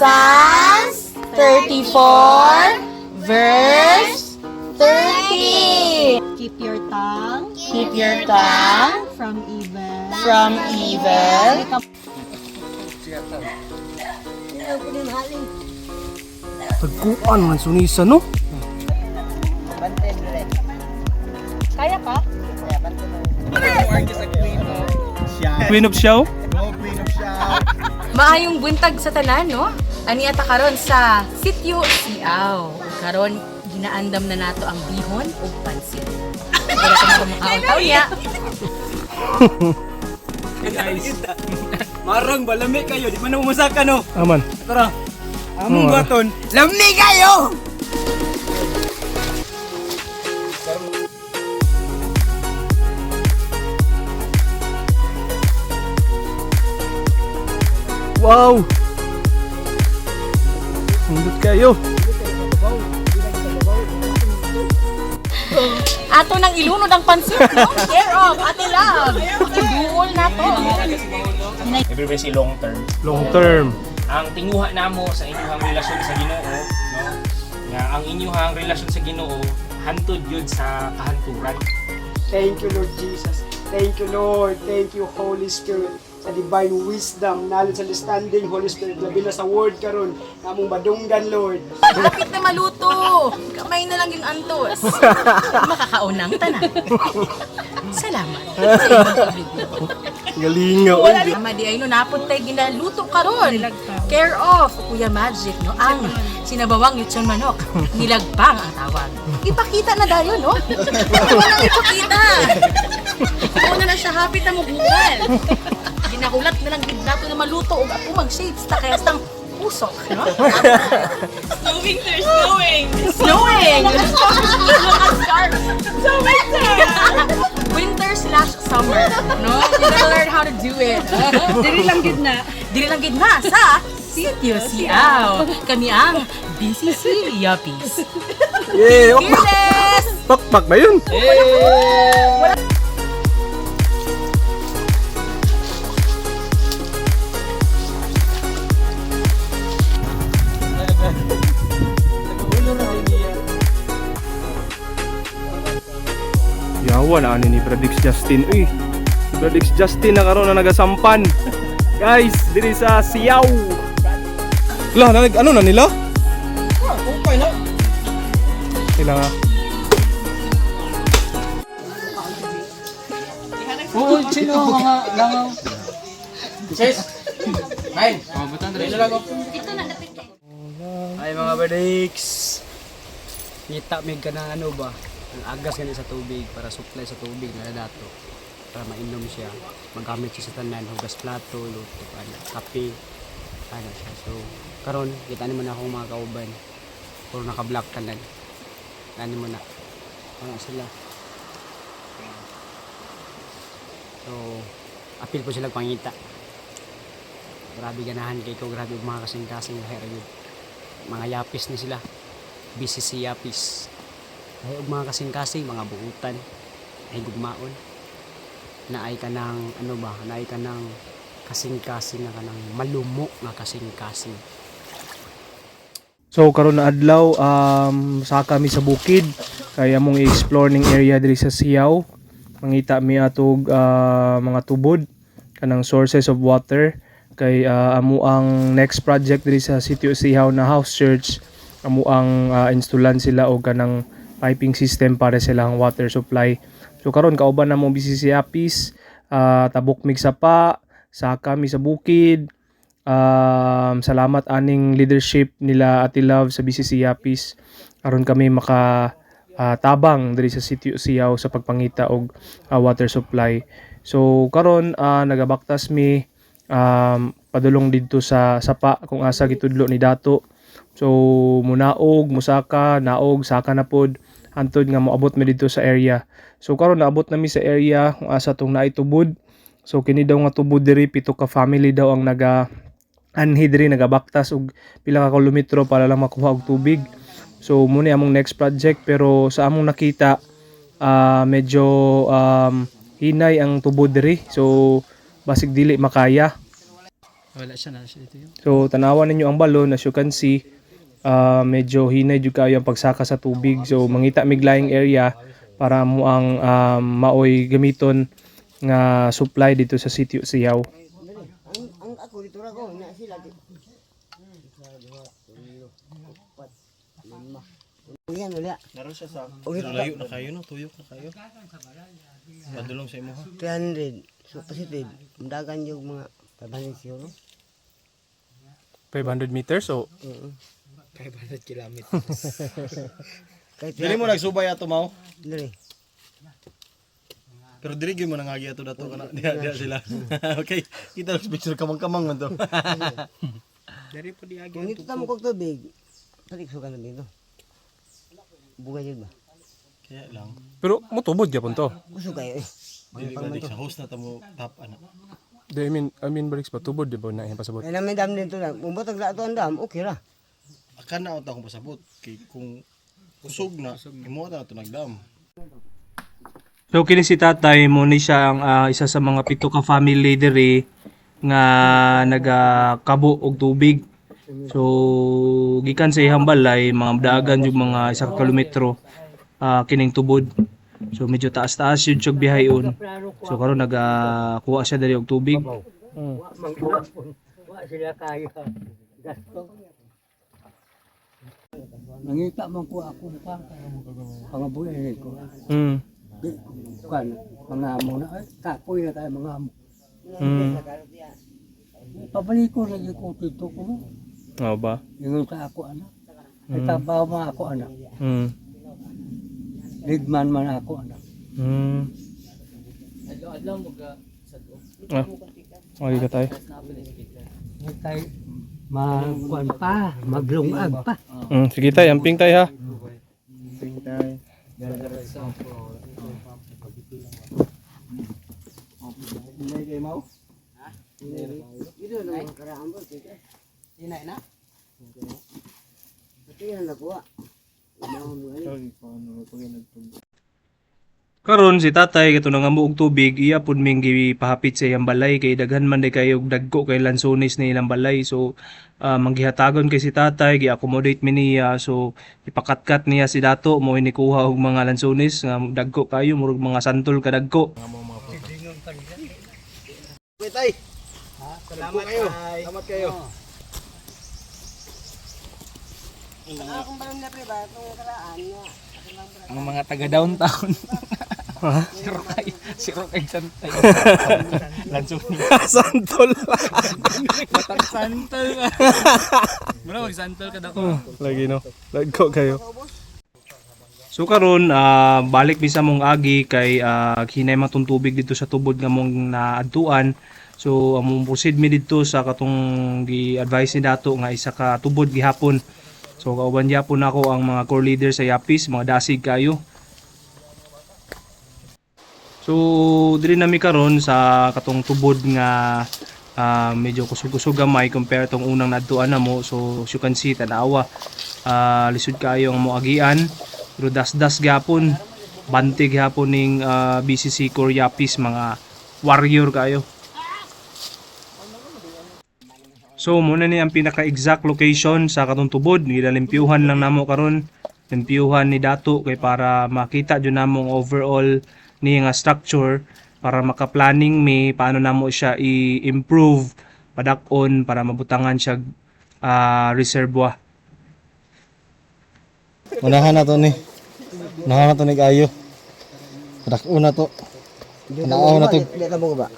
Psalms 34 verse 30. Keep your tongue Keep your tongue from evil. From evil. Tagkuan man sunisa, no? Kaya pa? Queen of Show? Maayong buntag sa tanan, no? Ani ata karon sa Sitio Siaw. Karon ginaandam na nato ang bihon ug pansit. Wala ka na kumakaon niya. Guys, marang ba lami kayo? Di man na umasaka, no? Aman. Tara. Among Oo. baton, lami kayo! Wow! Hindot kayo. Ato nang ilunod ang pansit, no? Care of Ate Love. Duol na to. Everybody say long term. Long term. Ang tinguha namo sa inyong relasyon sa Ginoo, no? Nga ang inyong relasyon sa Ginoo hantod yun sa kahanturan. Thank you, Lord Jesus. Thank you, Lord. Thank you, Holy Spirit. Sa divine wisdom, knowledge, understanding, Holy Spirit. Labi na sa word karon namong madunggan, Lord. Kapit na maluto. Kamay na lang yung antos. Makakaunang tanan. Salamat sa inyong pagbibigay. Galinga. Tama di ay no, napod tayo ginaluto karon. Care of Kuya Magic, no, ang sinabawang lechon manok. Nilagpang ang tawag. Ipakita na dayon, no? Wala nang ipakita. Una na siya hapit na mubukal. Ginahulat na lang gid nato na maluto ug ako mag-shapes ta kaya stang usok, no? Snowing, sir, snowing! Snowing! Winter/summer, no? You gotta learn how to do it. Dili lang gid na. Dili lang gid na sa Sitio Siaw. Kami ang BCC Yuppies. Yeah! Fearless! Pakpak ba yun? Yawa na ani ni Bradix Justin. Uy, si Bradix Justin na karon na nagasampan. Guys, diri sa Siaw. Lah, nag ano na nila? Okay na. Sila nga. Oo, sino ang mga langaw? Sis! Nine! Oh, butang dali lang. Ay, mga badiks! Ngita mig ka ng ano ba? Ang agas gani sa tubig para supply sa tubig na dato. Para mainom siya. Magamit siya sa tanan, hugas plato, luto, ano, kape. Ano siya. So, karon kita ni mo na akong mga kauban. Puro naka-block tanan. Ano mo na. Ano sila. So, apil po sila pangita. Grabe ganahan kay ko, grabe og mga kasing-kasing lahi ra gyud, mga yapis ni sila, BCC yapis ay og mga kasing-kasing, mga buutan ay gugmaon naay kanang ano ba, naay kanang kasing-kasing nga kanang malumo nga kasing-kasing. So karon na adlaw, saka mi sa bukid kay among i-explore ning area diri sa Siaw. Mangita mi atog mga tubod kanang sources of water kay amo ang next project diri sa Sitio Siaw na house church, amo ang installan sila og kanang piping system para sa ilang water supply. So karon kauban na mo BCC Apis, tabok mig sapa, saka mi sa bukid. Salamat aning leadership nila Ate Love sa BCC Yapis aron kami maka tabang diri sa Sitio Siaw sa pagpangita og water supply. So karon nagabaktas mi padulong didto sa sapa kung asa gitudlo ni Dato. So munaog, musaka, naog, saka na pod hantod nga moabot mi didto sa area. So karon naabot na mi sa area kung asa tong naay tubod. So kini daw nga tubod diri, pito ka family daw ang naga anhi diri, nagabaktas og pila ka kilometro para lang makuha og tubig. So muna among next project, pero sa among nakita, medyo hinay ang tubod diri. So basig dili makaya. Wala siya na siya dito yun. So tanawan ninyo ang balon, as you can see, medyo hinay jud kayo ang pagsaka sa tubig. So mangita mig lying area para mo ang maoy gamiton nga supply dito sa sitio Siyaw. Ang ako dito ra ko na sila. Isa, duha, tulo, upat, lima. Yan wala. Naroon siya sa layo na kayo no, tuyok na kayo. Padulong sa imo ha. 300. So positive. Dagan yung mga 500 siguro. 500 meters so 500 kilometers. Kahit Dili mo nagsubay ato mao. Dili. Pero dili gyud mo nangagi ato dato kana diha diha sila. Okay, kita lang sa picture kamang-kamang man to. Dari po diagi. Kung dito tamo kog tubig, patikso ka na dito. Bugay yun ba? Kaya lang. Pero motubod gyapon to. Gusto kayo eh. Dili ka sa host na tamo top ana. I mean baliks ba tubod di ba na pasabot? Kaya namin dam dito lang. Kung butag na ito ang dam, okay ra. Akan na unta akong pasabot kay kung kusog na imo na ato nagdam. So kini si tatay mo ni siya ang isa sa mga pito ka family diri nga nagakabo og tubig. So gikan sa iyang balay mga dagan yung mga isa ka kilometro kining tubod. So medyo taas-taas yun siya bihayon. So karon nagakuha siya diri og tubig. Wa sila kayo. Gasto. Nangita man ko ako pa pangabuhi ko. Kuan mga amo na ay kapoy na tayo mga amo. Pabalik ko lagi ko dito ko. Oo ba? Ingon sa ako anak. Ay trabaho man ako anak. Ligman man ako anak. Adlaw-adlaw mo ga Ah. Okay ka tayo. Ay tayo magkuan pa, maglungag pa. Sige tayo, amping tayo ha. Dito lang mga karaan ba? Inay na. Ito yan nakuha. Karon si tatay kato nangamo og tubig, iya pud ming gipahapit sa iyang balay kay daghan man day kayo og dagko kay lansones na ilang balay. So manggihatagon kay si tatay, gi-accommodate mi niya. So ipakatkat niya si Dato mo inikuha og mga lansones nga dagko kayo murag mga santol ka dagko. Wait ay. Salamat kayo. Salamat kayo. Akong balon na pre ba? Itong karaan nga. Ang mga taga downtown. Si Rokay Santay. Lansunis. Santol. Santol ba? Mura mag santol ka dako. Lagi no. Dagko kayo. So karon balik mi sa mong agi kay hinay man tong tubig dito sa tubod nga mong naadtuan. So among proceed mi didto sa katong gi-advise ni Dato nga isa ka tubod gihapon. So kauban gyapon nako ang mga core leader sa Yapis, mga dasig kayo. So diri nami karon sa katong tubod nga medyo kusog-kusog gamay compare tong unang nadtuan namo. So as you can see, tanawa, lisod kayo ang moagian pero dasdas gyapon, bante gyapon ning BCC Core Yapis, mga warrior kayo. So muna ni ang pinaka exact location sa katong tubod, gilalimpyuhan lang namo karon, limpyuhan ni Dato kay para makita jud namo ang overall ni nga structure para maka-planning mi paano namo siya i-improve padak-on para mabutangan siya reservoir. Unahan na to ni. Unahan na to ni kayo. Dak-o na to. Tanaw na to. Dito tamo ko ba?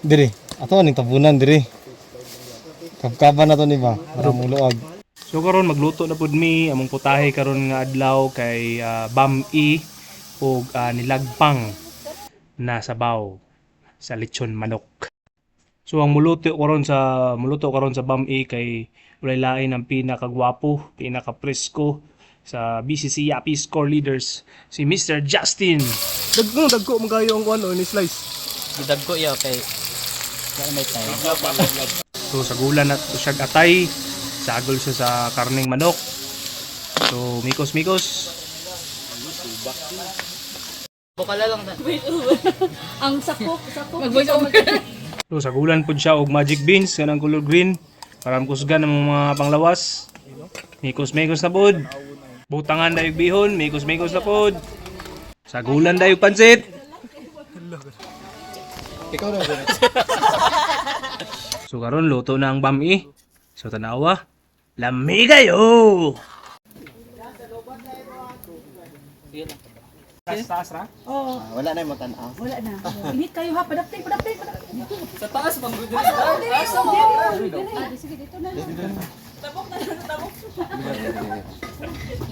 Diri. Ato aning tabunan diri. Kabkaban na to ni ba? Para muluag. So karon magluto na pud mi among putahe karon nga adlaw kay bam-i ug nilagpang na sabaw sa lechon manok. So ang muluto karon sa bam-i kay walay lain ang pinakagwapo, pinakapresko sa BCC Yapis Core Leaders, si Mr. Justin. Dagko dagko man kayo ang kuan ni slice. Gidagko iya kay kaya may time. So sagulan na to siya atay, sagol siya sa karneng manok. So mikos mikos. Bukala lang na. Ang sakop, sakop. Mag-voice over. So sagulan pud siya og magic beans kanang color green para makusgan ang mga panglawas. Mikos-mikos na pod. Butangan dayog bihon, mikos-mikos na pod. Sagulan dayog pansit. Ikaw na. So karon luto na ang bami. So tanawa, lami kayo. Taas ra? Wala na yung matanaw. Wala na. Init kayo ha. Padapting, padapting, padapting. Sa taas bang good. Sige, dito na. Tabok na lang, tabok.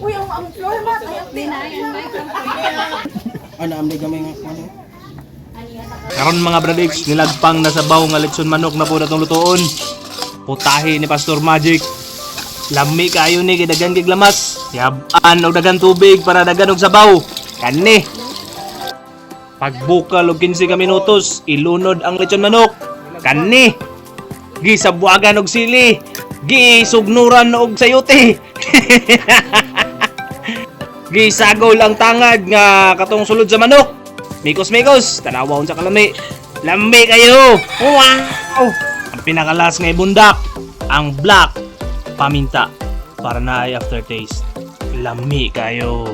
Uy, ang floor mat. Ay, ang Ano, amli gamay nga ano? Karon mga bradiks, nilagpang na sabaw nga litson manok na po natong lutoon. Putahe ni Pastor Magic. Lami kayo ni kay dagan kay lamas. Yab-an og dagan tubig para dagan og sabaw. Kani. Pagbukal og 15 ka minutos, ilunod ang lechon manok. Kani. Gisabuagan og sili. Gisugnuran og sayote. Gisagol ang tangad nga katong sulod sa manok. Mikos mikos, tanawa unsa kalami. Lami kayo. Wow! Ang pinakalas nga ibundak, ang black paminta para naay aftertaste. Lami kayo.